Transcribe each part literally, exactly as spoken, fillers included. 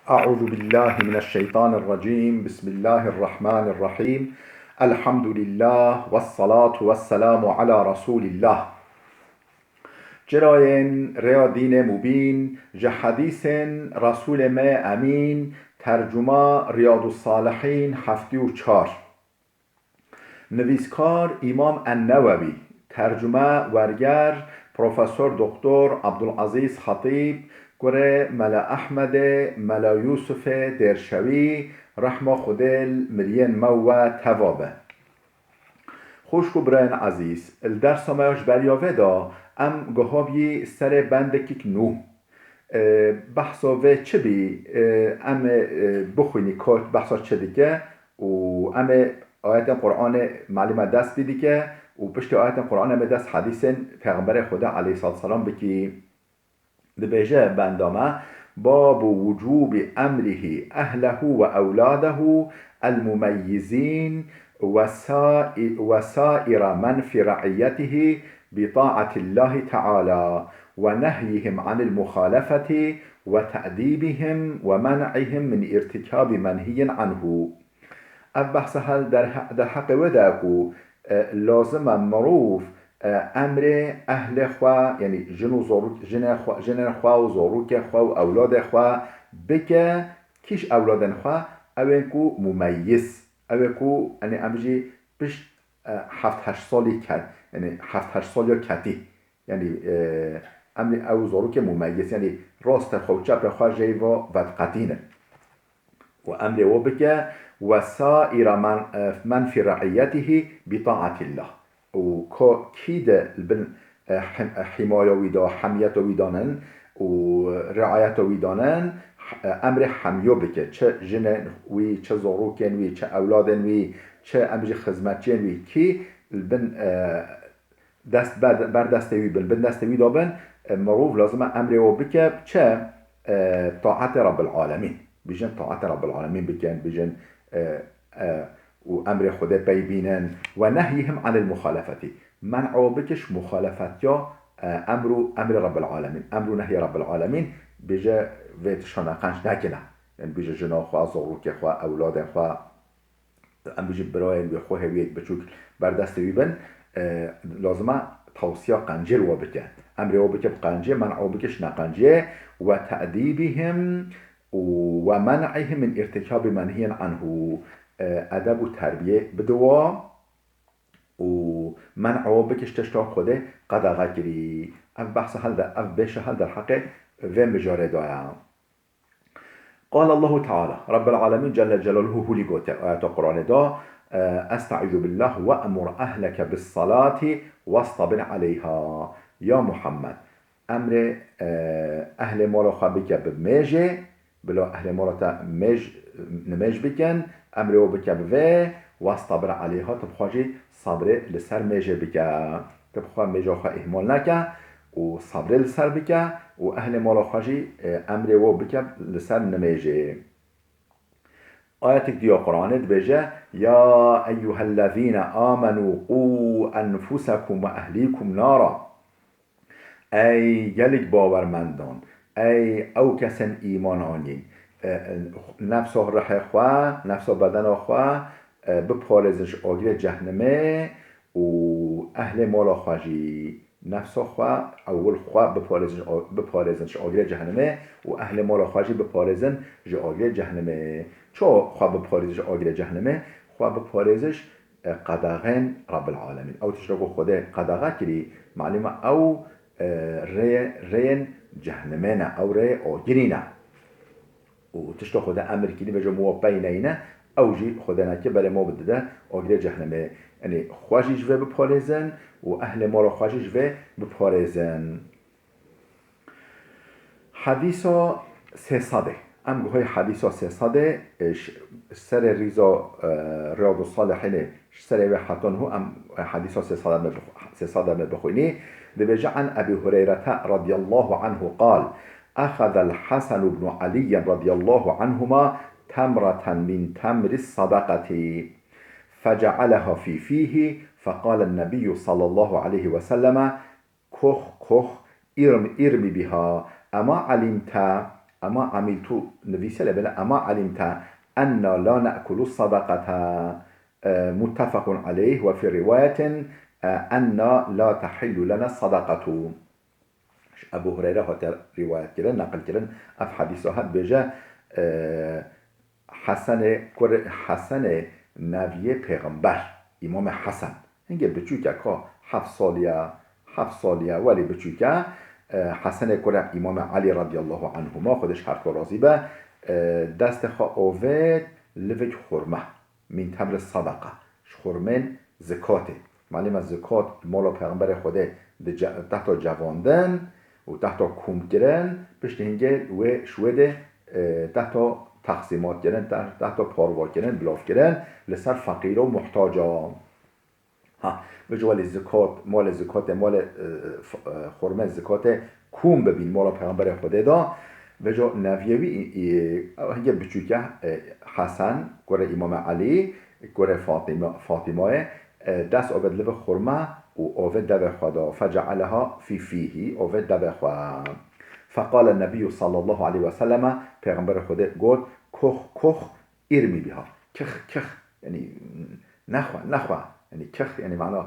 أعوذ بالله من الشيطان الرجيم. بسم الله الرحمن الرحيم. الحمد لله والصلاة والسلام على رسول الله. Çirayên rêya dînê mubîn, ji hedîsên Resûlê me Emîn, tercuma Riyadussalihîn heftê û çar. Nivîskar Îmam En-Newewî, tercume werger Profesor Doktor Abdulazîz Xetîb, kurê Mela Ehmedê, Mela Yûsifê Dêrşewî, rehma Xwedê li miriyên me û we teva be. Xwişk û birayên ezîz, li dersa me ya ji beriya vê de em gihabiyî serê bendekîk nû. E, behsa vê çi bî? E, em ê, e, bixwînî ka behsa çi dike û em ê ayetên Qur'anê malî me dest pê dike û piştî ayetên Qur'anê em ê dest hedîsên Pêxemberê Xwedê aleyhissalatu vesselam bikî. Dibêje benda me, باب وجوب أمره أهله وأولاده المميزين وسا-، وسائر من في رعيته بطاعة الله تعالى ونهيهم عن المخالفة وتأديبهم ومنعهم من ارتكاب منهي عنه. Ev behsa hel derhe-, derheqê wê de ye ku, e, lazim e mirov, e, emrê ehlê xwe, yanî jin û zorûk-, jinê xwe, jinên xwe û zorûkê xwe û ewladê xwe bike, kîş ewladên xwe, ew ên ku mumeyyiz, ew ê ku, yanî em jî pişt, e, heft heşt salî ket, yanî heft heşt saliya ketî. Yanî, e, em ê ew zarokê mumeyyiz, yanî rastê xwe û çepê xwe jê ve vediqetînin. Û emrê we bike, وسائر من، e, من في رعيته بطاعة الله. Û ko kî de li bin, e, him-, e, hîmaya wî de, hemiyeta wî danin û riayeta wî danin, e, emrê hemiya bike. Çi jinên wî, çi zarokên wî, çi ewladên wî, çi em jî xizmetçiyên wî, kî li bin, e, dest ber, ber destê wî bin, bin destê wî de bin, e, mirov lazim e emrê we bike, çi, e, taetê Rabbil Alemîn. Bijin taetê Rabbil Alemîn bikin, bijin, e, e, û emrê Xwedê pey bînin. ونهيهم عن المخالفة. Men'a we bike ji muxalefetiya, e, emr û emrê Rabbil Alemîn. Emr û nehyê Rabbil Alemîn, bêje vê tişta neqenc nekine. Yanî bêje jina xwe, zarokê xwe, ewladên xwe, em bijî birayên wê xwe hêwiyek biçûk ber destê wî bin, e, lazim e tewsiya qencê li we bike. Emrê we bike bi qencê, men'a we bike ji neqencê. وتأديبهم ومنعهم من ارتكاب منهي عنه. E, edeb û terbiyê bide we û men'a we bike ji tişta Xwedê qedexe kirî. Ev behsa hel de, ev bêşa hel derheqê vê mijarê de ye. قال الله تعالى، Rabbil Alemîn Celle Celaluhu hûlî gote, ayeta Qur'anê de, e, أستعيذ بالله وأمر أهلك بالصلاة واصطبر عليها. Ya Muhammed, emrê, e, ehlê mala xwe bike bi mêjê, bila ehlê mala te mêj, nimêj bikin, emrê we bike bi vê, واصطبر عليها, tu bi xwe jî sabrê li ser mêjê bike. Tu bi xwe mêja xwe îhmal neke û sabrê li ser bike û ehlê mala xwe jî, e, emrê we bike li ser nimêjê. Ayetek dî ya Qur'anê dibêje, يا أيها الذين آمنوا قوا أنفسكم وأهليكم نارا. Ey gelek bawermendan, ey ew kesên îman anîn, e, e, nefsa rihê xwe, nefsa bedena xwe, e, biparêzin ji agirê cehnimê û ehlê mala xwe jî, nefsa xwe, ewil xwe biparêzin ji a-, biparêzin ji agirê cehnimê û ehlê mala xwe jî biparêzin ji agirê cehnimê. Çawa xwe biparêzin ji agirê cehnimê? Xwe biparêzin ji e, qedaxên Rabbil Alemîn. Ew tişta ku Xwedê qedaxe kirî, malûm e ew, e, rê-, rêyên cehnimê ne, ew rêyê agirî ne. Û tişta Xwedê emir kirî, bêje me wa pey neyne, ew jî Xwedê neke berê me bidide agirê cehnimê. Yanî xwe jî ji vê biparêzin û ehlê mala xwe jî ji vê biparêzin. Hedîsa sê sedê. Em guhê hedîsa sê sedê, e, ş-, serê rîza, e, Riyadus Salihînê, ji serê wê heta niho em, e, hedîsa sê sedê me bix-, sê sedê me bixwînî. Dibêje, عن أبي هريرة رضي الله عنه قال: أخذ الحسن بن علي رضي الله عنهما تمرة من تمر الصدقة فجعلها في فيه، فقال النبي صلى الله عليه وسلم: كخ كخ، ارم ارم بها، أما علمت Ema amiltu nivîse le bele, ema alimte enna la ne'kulu sadaqata, e, muttefaqun aleyh ve fi riwayetin, e, enna la tehillu lena sadaqatu. Ji Ebu Hureyre hate rivayet kirin, naqil kirin. Ev hadîsa hat bêje, e, Hesenê kurê, Hesenê neviyê pêxember, Îmamê Hesen. Hingê biçûk e ka heft saliye, heft saliye, welî biçûk e. E, Hesenê kurê Îmamê Elî radiyallahu anhuma, Xwedê ji her du razî be, e, destê xwe avêt livik xurme, min temri sadaqa, ji xurmên zikatê. Malûm e zikat li mala Pêxemberê Xwedê di ce-, tehta cevandin û tehta kûmkirin, piştî hingê wê ji wê de, e, tehta texsîmat kirin, te-, tehta parva kirin, bilav kirin li ser feqîr û muhtacan. Ha, vêca welî zikat, malê zikatê, malê, e, f-, e, xurmê zikatê kûm bibîn mala Pêxemberê Xwedê de. Vêca neviyê wî, e, e, hingê biçûk e, e, Hesen, kurê Îmamê Elî, kurê Fatîme, Fatîmayê, e, dest avêt livik xurme û avêt devê xwe da. Fece'eleha fî fîhî, avêt devê xwe. Feqale Nebiyyu sallallahu aleyhi ve selleme, Pêxemberê Xwedê got, "Kox, kox, irmî biha." Kix, kix, yanî nexwe, nexwe. Yanî kix, yanî mana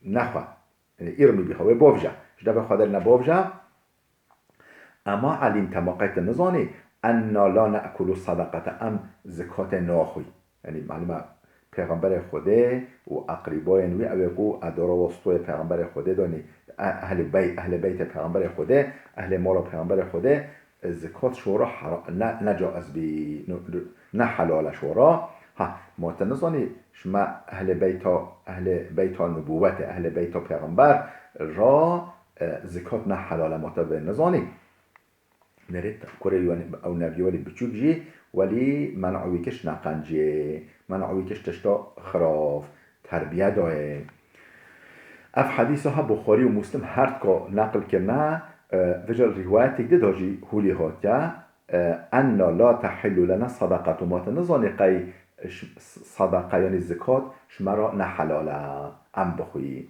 nexwe. Yanî irmî biha, wê bavje. Ji devê xwe de ne bavje. Ema alimte, ma qey tu nizanî, enna la ne'kulu sadaqete, em zikatê naxwî. Yanî malûm e Pêxemberê Xwedê û eqrîbayên wî, ew ê ku edara wastûyê Pêxemberê Xwedê de, yanî e-, ehlê bey-, ehlê beytê Pêxemberê Xwedê, ehlê mala Pêxemberê Xwedê, e, zikat şora hera-, ne, ne caiz bî, nu-, nu-, ne helal e şora. Ha, ma tu nizanî, ji me ehlê beyta, ehlê beyta nubûwetê, ehlê beyta Pêxember ra, e, zikat ne helal e, ma tu vê nizanî. Nerê kurê, yanî ew neviyê welî biçûk jî, welî men'a wî kir ji neqenciyê, men'a wî kir ji tişta xirav, terbiye dayê. Ev hadîsa ha Buxarî û Muslim her dika neqil kirine, e, vêca rîwayetek di de jî hûlî hatiye, e, enna la tehillu lena sadaqatu, ma tu nizanî qey ş-, sadaqa, yanî zikat ji me re ne helal e, em bixwî.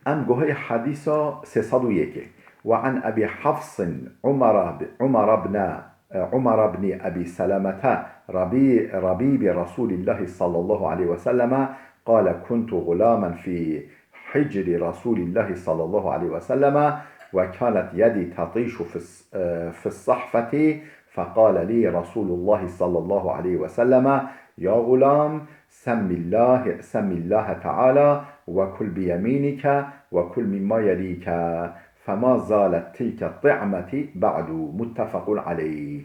Em guhê hedîsa sê sed û yekê. Ve an Ebî Hefsin Umara bi-, Umara bne, e, Umara bni Ebî Selemete Rabî-, Rabîbî Resûlîllahî sallallahu aleyhi ve selleme qale kuntu gulâmen fî hicrî Resûlîllahî sallallahu aleyhi ve selleme ve kânet yedî tetîşu fis-, e, fis-sahfetî feqale lî Resûlullahî sallallahu aleyhi ve selleme ya gulâm, Semmillâhe, semmillâhe teâlâ ve kul biyemînike ve kul mimma yelîke. Fema zalet tilke ti'meti ba'du. Muttefekun aleyh.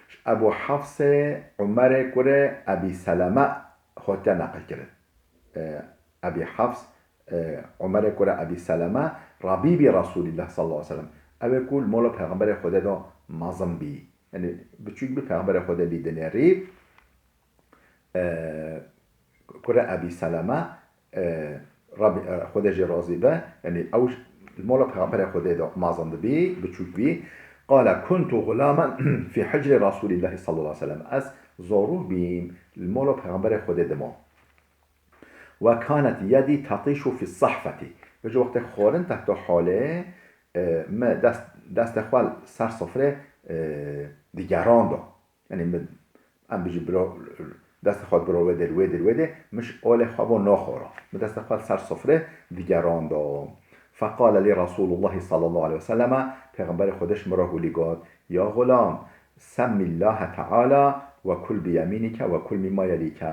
Ji Ebu Hefsê Umerê kurê Ebî Seleme hatiye neqil kirin. E, Ebî Hefs, e, Umerê kurê Ebî Seleme, Rabîbî Resûlîllah sallallahu aleyhi ve sellem. Ew ê ku li mala Pêxemberê Xwedê de mezin bî. Yanî biçûk bî, Pêxemberê Xwedê lî dinêrî. E, kurê Ebî Seleme, e, Rabî, e, Xwedê jê razî be, yanî ew ji, li mala Pêxemberê Xwedê de mezin dibî, biçûk bî. Qale, kuntu gulamen fî hicrê Resûlîllahî sallallahu aleyhi ve sellem. Ez zarok bîm, li mala Pêxemberê Xwedê dimam. Ve kanet yedî tetîşu fî sahfetî. Vêca wextê xwarin tehta halê, e, me dest, destê xwe li ser sifrê, e, digeranda. Yanî min, em bijî bira, destê xwe bira wê dê, wê dê, wê dê, min ji alê xwe bo naxwara. Min destê xwe li ser sifrê digeranda. Feqale lî Resûlullahî sallallahu aleyhi ve selleme, Pêxemberê Xwedê ji min re hûlî got, ya xulam, semmillâhe teâlâ ve kul biyemînike ve kul mimma yelîke.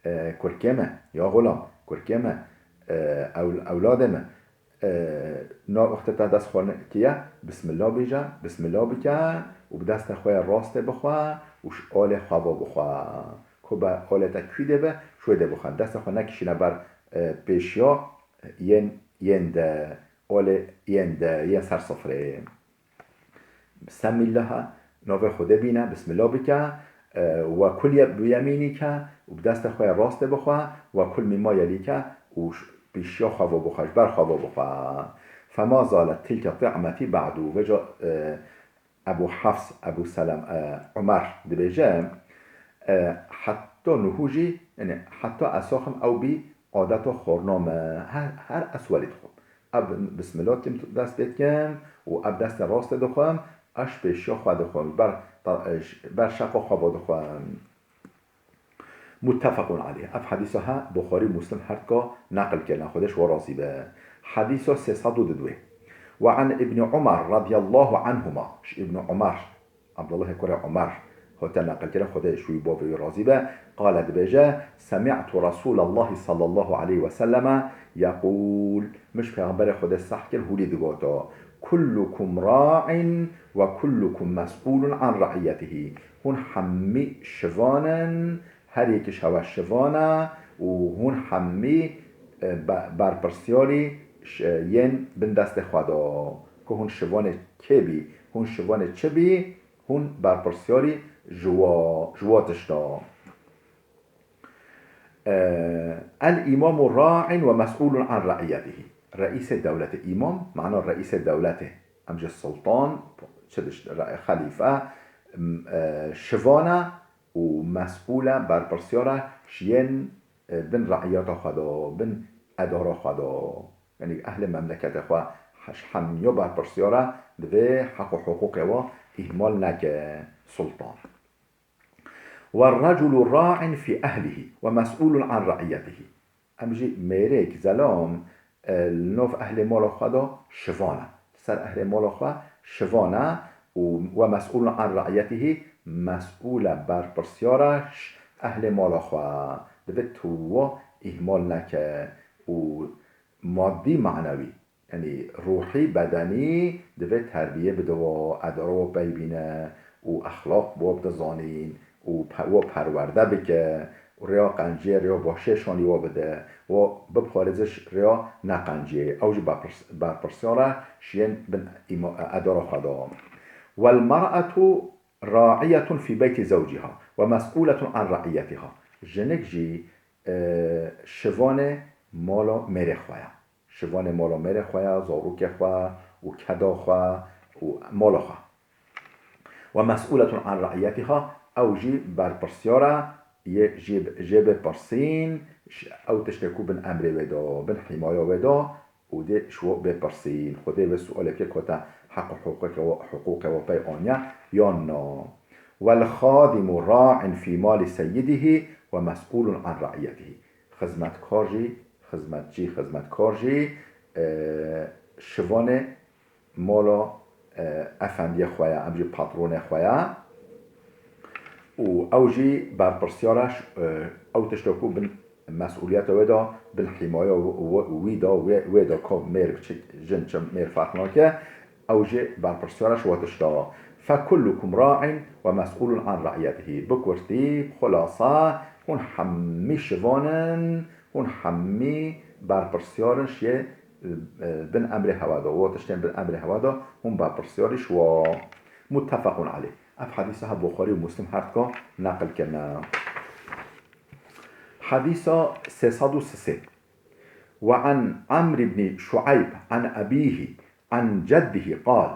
E, kurkê me, ya xulam, kurkê me, e, ew-, ewladê me, e, na wextê te dest xwe kiye, bismillah bêje, bismillah bike û bi destê xwe ya rastê bixwe û ji alê xwe va bixwe. Ku be alê te kû de be, şû de bixwe. Destê xwe nekişîne ber, e, pêşiya yên, yên de, alê yên de, yên ser sifrê. Semîllaha, navê Xwedê bîne, bismillah bike, e, ve kul ye-, bi yemînîke û bi destê xwe ya rastê bixwe, ve kul mîma yelîke û ş-, pêşiya xwe ve bixwe, ji ber xwe ve bixwe. Fema zalet tilke ti'metî ba'du. Vêca, e, Ebu Hefs, Ebu Selem, e, Umer dibêje, e, heta nuhû jî, yanî heta ez saxim ew bî, adeta xwarina me, her, her ez welî dixwim. Ev bismillah tim dest pê dikim û ev destê rastê dixwim, Eş pêşiya xwe dixwin, ber, ber şeqa xwe vedixwin. Muttefequn aleyh. Ev hedîsa he Buxarî û Muslim her dika neqil kirine, Xwedê ji wan razî be. Hedîsa sê sed û dudwê. Ve an Îbnî Umar radiyallahu anhuma. Ji Îbnî Umar, Abdullahê kurê Umar, hate neqil kirin, Xwedê ji wî bavê wî razî be, qale dibêje, Semi'tu Resûlallahî sallallahu aleyhi ve selleme yeqûl, min ji Pêxemberê Xwedê seh kir, hûlî digoto, Kullukum ra'in ve kullukum mes'ûlun an re'iyetihî. Hûn hemî şivan in, her yek ji hewe şivan e û hûn hemî, e, be-, berpirsyarî ş-, yên bin destê xwe de. Ku hûn şivanê kê bî, hûn şivanê çi bî, hûn berpirsyarî ji wa, ji wa tişta. E, El îmamu ra'in ve mes'ûlun an re'iyetihî. Reîsê dewletê, îmam, mana reîsê dewletê. Em ji sultan, çi dişt, re-, xelîfe, m-, e, şivan e û mes'ûl e, berpirsyar e ji yên, e, bin re'iyata xwe de, bin edara xwe de. Yanî ehlê memleketê xwe ji hemiya berpirsyar e, divê heq û hiqûqê we îhmal neke sultan. Werreculu ra'in fî ehlihî ve mes'ûlun an re'iyetihî. Em jî mêrek, zelam, e, li nav ehlê mala xwe de şivan e. Li ser ehlê mala xwe şivan e û ve mes'ûlun an re'iyetihî, mes'ûl e, berpirsyar e ji ehlê mala xwe. Divê tu wan îhmal neke û madî, manewî, yanî ruhî, bedenî divê terbiyê bide wa, edara wa pey bîne û exlaq bi wa bide zanîn û pe-, wa perwerde bike û rêya qenciyê, rêya başê şanî wa bide, wa biparêze ji rêya neqenciyê. Ew jî berpirs-, berpirsyar e ji yên bin îma-, edara xwe de. Wel mer'etu ra'iyetun fî beyti zewciha ve mes'ûletun an re'iyetiha. Jinik jî, e, şivanê mala mêrê xwe ye. Şivanê mala mêrê xwe ye, zarokê xwe û keda xwe û mala xwe. Ve mes'ûletun an re'iyetiha, ew jî berpirsyar e yê jê, jê bê pirsîn, ş-, ew tiştê ku bin emrê wê de, bin hîmaya wê de û dê ji we bê pirsîn. Xwedê wê sualê bike ku te heq û hiqûqê we, hiqûqê we pey aniye yan na. Wel xadimu ra'in fî mali seyyidihî ve mes'ûlun an re'iyetihî. Xizmetkar jî, xizmetçî, xizmetkar jî, e, şivanê mala, e, efendiyê xwe ye, em jî patronê xwe ye. Û ew jî berpirsyar e, e, ew tişta ku bin mesûliyeta wê de, bin hîmaya w-, w-, wî de, wê, wê de ku mêr biçik, jin çi mêr ferq nake, ew jî berpirsyar e ji we tişta. Fekullukum ra'in ve mes'ûlun an re'iyetihî. Bi kurtî, bi xulasa, hûn hemî şivan in, hûn hemî berpirsyar in ji yê, e, bin emrê hewa de. Wa tiştên bin emrê hewa de, hûn berpirsyar in ji wa. Muttefequn aleyh. Ev hedîsa he Buxarî û Muslim her dika neqil kirine. Hedîsa sê sed û sisê. Ve an Amr ibn Şuayb an ebîhi an ceddihî qal.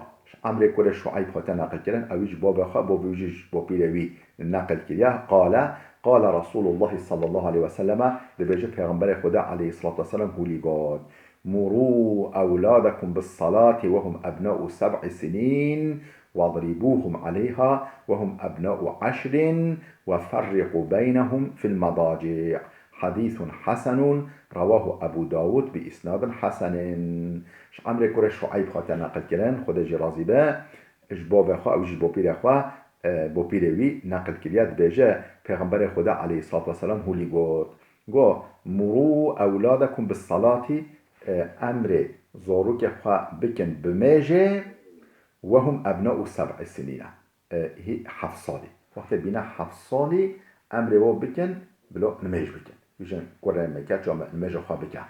Amrê kurê Şuayb hate neqil kirin, ew jî ji babê xwe, babê wî jî ji bapîrê wî neqil kiriye. Qale, qale Resûlullahî sallallahu aleyhi ve selleme, dibêje Pêxemberê Xweda aleyhissalatu vesselam hûlî got, Murû ewladakum bis salati ve hum ebna'u seb'i sinîn, wadribûhum aleyha ve hum ebna'u eşrin, ve ferriqû beynehum fil medaci'. Hadîsun hesenun, rewahu Ebu Dawud bi isnadin hesenin. Ji Amrê kurê Şuayb hate neqil kirin, Xwedê jî razî be, ji bavê xwe, ew jî ji bopîrê xwe, e, bopîrê wî neqil kiriye, dibêje, Pêxemberê Xweda aleyhissalatu vesselam hûlî got, got, Murû ewladakum bis salati, e, emrê zarokê xwe bikin bi mêjê, ve hum ebna'u seb'i sinîne. E, hî heft salî. Wextê bîne heft salî emrê we bikin, bila nimêj bikin. Bijin kurê me, keça me, nimêja xwe bike.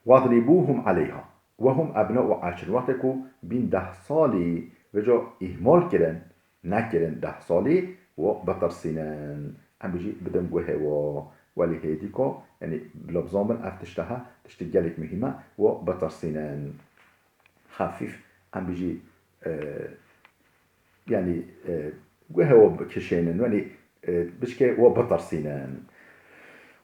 Wadribûhum aleyha. Ve hum ebna'u eşrin. Wextê ku bîn deh salî, vêca îhmal kirin, nekirin deh salî, we bitirsînin. Em bijî bidin guhê we. Welî hêdî ku, yanî bila bizanbin ev tişte he, tiştê gelek muhîm e, we bitirsînin. Xefîf, em bijî, e, yanî, e, guhê we bikişênin, yanî, e, bişkê we bitirsînin.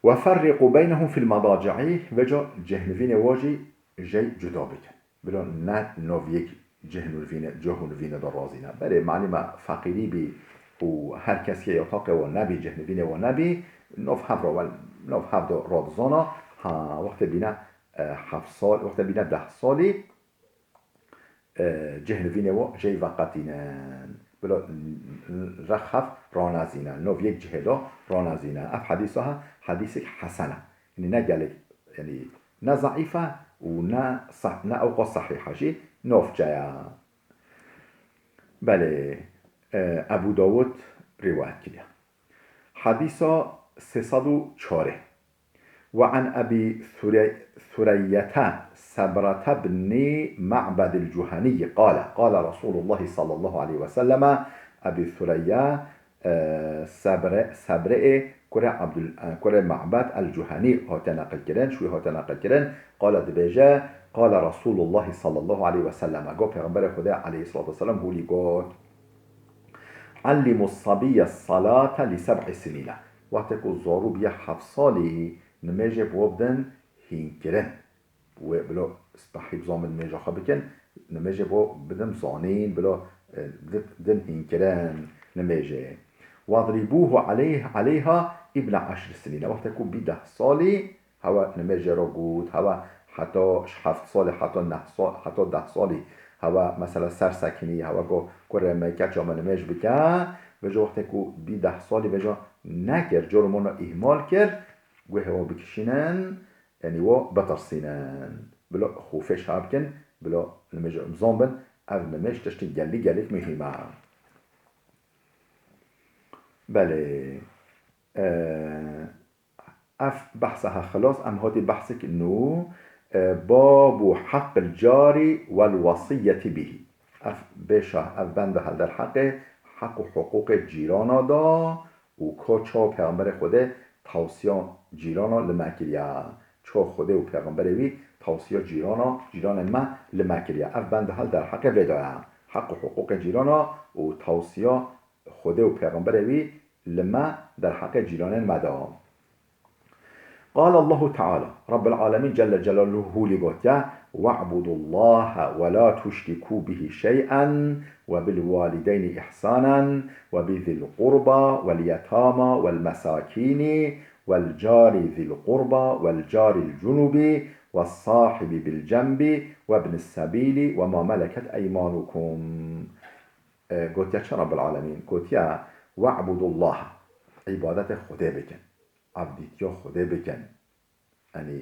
Ve ferriqû beynehum fil medaci'i, vêca cehnivînê we jî jey cuda bikin. Bila ne nav yek cih nûvîne, cih nûvîne de razî ne. Belê, malî me feqîrî bî û her kes yê yataqê we nebî, cih nûvînê we nebî, nov hev re wel, nov hev de radizana, ha, wextê bîne, e, heft sal, wextê bîne deh salî, e, cih nûvînê we jey veqetînin. Bila rex hev ranezînin. Nov yek cihê de ranezînin. Ev hedîsa he, hedîsek hesen e. Yanî ne gelek, yanî ne zeîf e û ne seh-, ne ewqa sehîh e jî, navçe ye. Belê, e, Ebû Dawud rîwayet kiriye. Hedîsa sê sed û çarê. Ve an Ebî Sure-, Sureyyete Sebrete bni Ma'bedil Cuhenî qale, qale Resulullah sallallahu aleyhi ve selleme, Ebî Sureyye, e, Sebre, Sebre ê kurê Abdul, e, kurê Ma'bed el-Cuhenî hate neqil kirin, şûyê hate neqil kirin, qale dibêje, qale Resulullah sallallahu aleyhi ve selleme, got Pêxemberê Xwedê aleyhissalatu vesselam hûlî got, Allimu sabiyye salate li seb'i sinîne. Wextê ku zarû bûye heft salî, nimêjê bi we bidin hînkirin. Wê bilo spehî bizanbin nimêja xwe bikin, nimêjê bo bidin zanîn, bilo, e, bidin hînkirin nimêjê. Wadrîbûhu aleyh-, aleyha îbne eşr sinîne. Wextê ku bî deh salî, hewe nimêjê re got, hewe heta ji heft salî, heta neh sal, heta deh salî, hewe mesela ser sekinî, hewe got, kurê me, keça me nimêj bike, vêca wextê ku bî deh salî, vêca nekir, cor mona îhmal kir, guhê we bikişînin, Yanî we bitirsînin. Bila xûfê şa bikin, bila nimêj bizan bin, ev nimêj tiştê gelî gelek muhîm e. Belê, e, ev behsa ha xilas, em hatî behsek nû, e, babu heqil carî wel wesiyetî bihî. Ev bêşa, ev benda hel derheqê heq û hiqûqê cîrana da, û ko çawa Pêxemberê Xwedê tewsiya cîrana li me kiriye. Çawa Xwedê û Pêxemberê wî tewsiya cîrana, cîranên me li me kiriye. Ev benda hel derheqê vê de ye. Heq û hiqûqê cîrana û tewsiya Xwedê û Pêxemberê wî li me derheqê cîranên me de. قال الله تعالى، Rabbul Alemîn Celle Celaluhu hûlî gotiye, وَاعْبُدُوا اللَّهَ وَلَا تُشْرِكُوا بِهِ شَيْئًا وَبِالْوَالِدَيْنِ إِحْسَانًا وَبِذِي الْقُرْبَى وَالْيَتَامَى وَالْمَسَاكِينِ وَالْجَارِ ذِي الْقُرْبَى وَالْجَارِ الْجُنُبِ وَالصَّاحِبِ بِالْجَنْبِ وَابْنِ السَّبِيلِ وَمَا مَلَكَتْ أَيْمَانُكُمْ. E, gotiye çi Rabbul Alemîn? Gotiye, وَاعْبُدُوا اللَّهَ، îbadetê Xwedê bikin. Avdîtiya Xwedê bikin. Yanî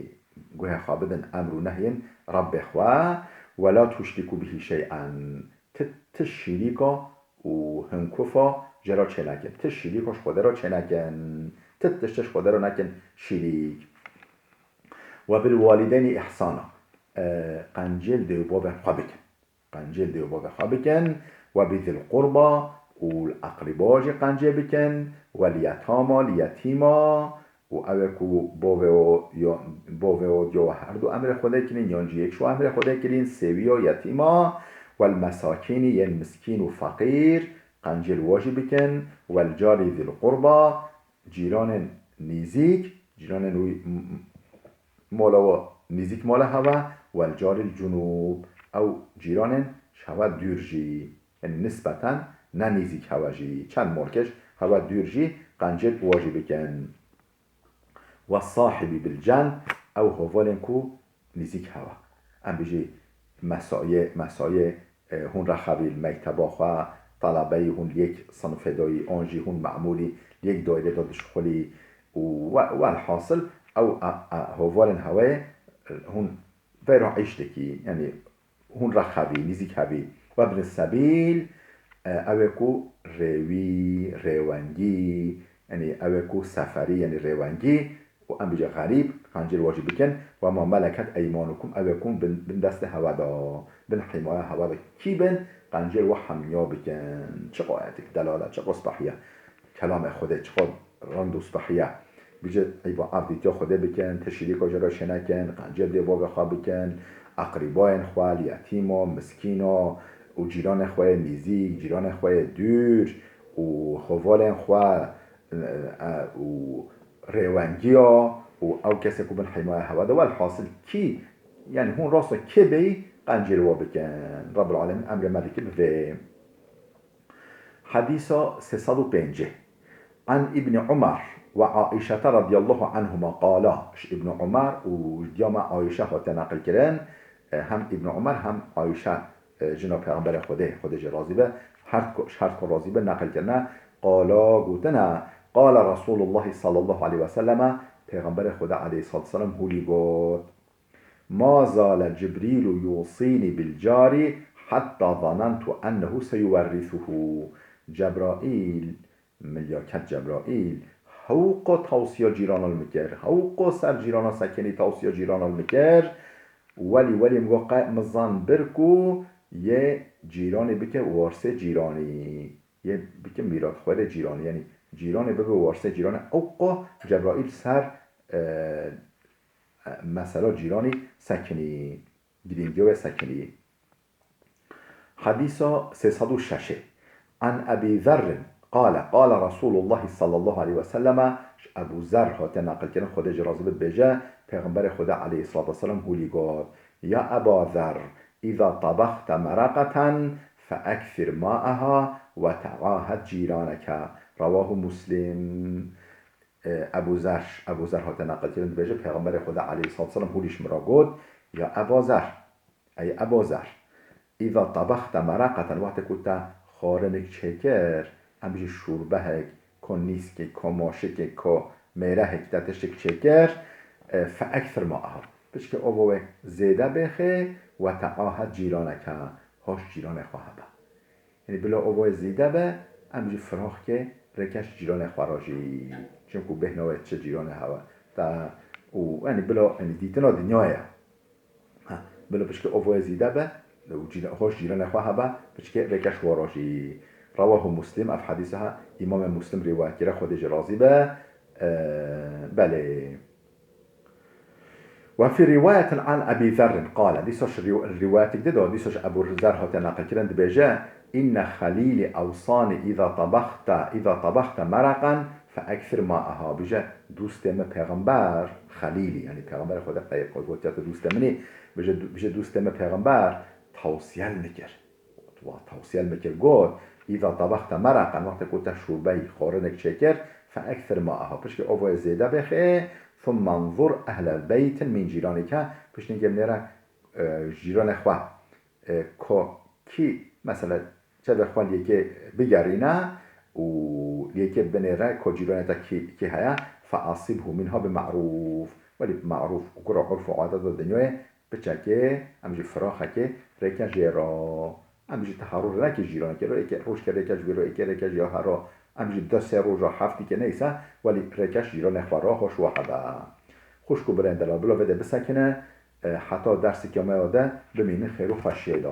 guhê xwe bidin emr û nehyên Rabbê xwe, وَلَا تُشْرِكُوا بِهِ شَيْئًا. Ti, ti şîrîka û hinkufa jê re çênekin. Ti şîrîka ji Xwedê re çênekin. Ti tiştê ji Xwedê re nekin şîrîk. وَبِالْوَالِدَيْنِ إِحْسَانًا. E, qencêl dê û bavên xwe bikin. Qencêl dê û bavê xwe bikin, وَبِذِي الْقُرْبَى û li eqrîba jî qencê bikin, وَالْيَتَامَى، li yetîma, û ew ê ku bavê o, ya, bavê o ya we herdu emrê Xwedê kirîn, yan jî yek ji we emrê Xwedê kirîn, sêwiya yetîma, وَالْمَسَاكِينِ، yên miskîn û feqîr, qencêl wa jî bikin, وَالْجَارِ ذِي الْقُرْبَى، cîranên nîzîk, cîranên wî m-, m-, mala we nîzîk mala hewe, وَالْجَارِ الْجُنُوبِ، ew cîranên ji hewe dûr jî, yanî nisbeten ne nîzîk hewe jî, çend malkêş hewe dûr jî qencêl wa jî bikin. وَالصَّاحِبِ بِالْجَنْبِ، ew hevalên ku nîzîk hewe. Em bijî mesayê, mesayê, e, hûn rexevî li mekteba xwe, telebeyî hûn li yek sinifê de yî, an jî hûn memûrî li yek daîrê de dişixulî û we-, welhasil ew, e, e, hevalên hewe, e, hûn veyra îş dikî, yanî hûn rexevî, nîzîk hevî. وَابْنِ السَّبِيلِ، e, ew ê ku rêwî, rêwengî, yanî ew ê ku seferî, yanî rêwengî, û em bijî xerîb, qencêl wa jî bikin, وَمَا مَلَكَتْ أَيْمَانُكُمْ، ew ê ku bin, bin destê hewe de, bin hîmaya hewe de. Kî bin, qencêl wa hemiya bikin. Çiqa ayetek delal e, çiqa spehî ye. Kelamê Xwedê çiqa rind û spehî ye. Bijî îba-, avdîtiya Xwedê bikin, ti şîrîka jê re çênekin, qencêl dê bavê xwe bikin, eqrîbayên xwe, li yetîma, miskîna û cîranê xwe yê nîzîk, cîranê xwe yê dûr û hevalên xwe, e, e, û rêwengiya û ew kesê ku bin hîmaya hewe de. Welhasil kî, yanî hûn rasta kê bêyî, qencê li we bikin. Rabbul Alemin emrê me dike bi vê. Hedîsa sê sed û pêncî. An Îbnî Umar ve Aîşete radiyallahu anhuma qala. Ji Îbnî Umar û ji diya me Aîşe hate neqilkirin. E, hem Îbnî Umar hem Aîşe, e, jina Pêxemberê Xwedê, Xwedê jê razî be, her ko, ji her ko razî be, neqilkirine. Qala gotine, qala Resulullah sallallahu aleyhi ve selleme, Pêxemberê Xwedê aleyhissalatu vesselam hûlî got. Ma zale Cibrîlu yusînî bil carî hetta zanentu ennehu seyuwerrisuhu. Cebraîl, milyaket Cebraîl, hewqa tawsiya cîrana li min kir, hewqa ser cîrana sekinî tawsiya cîrana li min kir. Welî, welî min got qe min zan bir ku yê cîranê bike warsê cîranî. Yê bike mîratxwerê cîranî. Yanî cîranê bibe warsê cîranê. Ewqa Cebraîl ser, e, e, mesela cîranî sekinî, girîngiya wê sekinî. Hedîsa sê sed û şeş. An Ebî Zerrin qale, qale Resulullah sallallahu aleyhi ve selleme, ji Ebû Zer hate neqilkirin, Xwedê jê razî be, dibêje, Pêxemberê Xwedê aleyhissalatu vesselam hûlî got, Ya Eba Zer, îza tabaxte meraqeten fe eksir maeha ve teahed cîraneke. Rewahu Muslim. E, Ebû Zer, Ebû Zer hate neqilkirin, dibêje, Pêxemberê Xwedê aleyhissalatu vesselam hûlî ji min re got, Ya Eba Zer, ey Eba Zer, îza tabaxte meraqeten, wextê ku te xwarinek çêkir, em bêjin şûrbehek, ko nîskek, ko maşikek, ko mêrehek te tiştek çêkir, e, fe eksir maeha. Pişkê ova wê zêde bêxê, ve teahed cîraneke, hoş cîranê xwe hebe. Yanî bila ova wê zêde be, em jî firaxkê rêke ji cîranê xwe re jî. Çimku bêhna wê çi cîranê hewe. Te û, yanî bila, yanî dîtina dinyayê ye. Ha, bila pişkê ova wê zêde be û cîra-, hoş cîranê xwe hebe, pişkê rêke ji we re jî. Rewahu Muslim, ev hedîsa ha Îmamê Muslim rîwayet kire, Xwedê jê razî be. E, belê. Ve fî rîwayetin an Ebî Zerrin qale, dîsa ji rîw-, rîwayetek di de, dîsa ji Ebû Zer hate neqilkirin, dibêje, Înne xelîlî ewsânî îza tabaxte, îza tabaxte meraqen fe eksir maeha. Bêje, dostê me pêxember, xelîlî, yanî pêxemberê Xwedê qey-, qey gotiye tu dostê min î, bêje, bêje, dostê me pêxember tawsiye li min kir. Wa tawsiye li min kir, got, Îza tabaxte meraqen, wextê ku te şûrbeyî, xwarinek çêkir, fe eksir maeha, pişkê ova wê zêde bêxê, thumme nzur ehlel beytin min cîranike, piştî hingê binêre, e, cîranê xwe, e, ko kî, mesela, çavê xwe li yekê bigerîne û li yekê binêre ko cîranê te kî, kî heye, fe asibhu minha bi ma'rûf. Welî bi ma'rûf û gura urf û adet û dinyayê, piçekê, em jî firaxekê rêke jê re. Em jî teharû rêke cîranekê re, êkê rojke rêke ji vî re, êkê rêke ji ya her re. Em jî du sê roja heftîkê neyse, welî rêke ji cîranê xwe re hoş we hebe. Xwişk û birên delal, bila vê de bisekine, e, heta derseke me ya de bimînin xêr û xweşiyê de.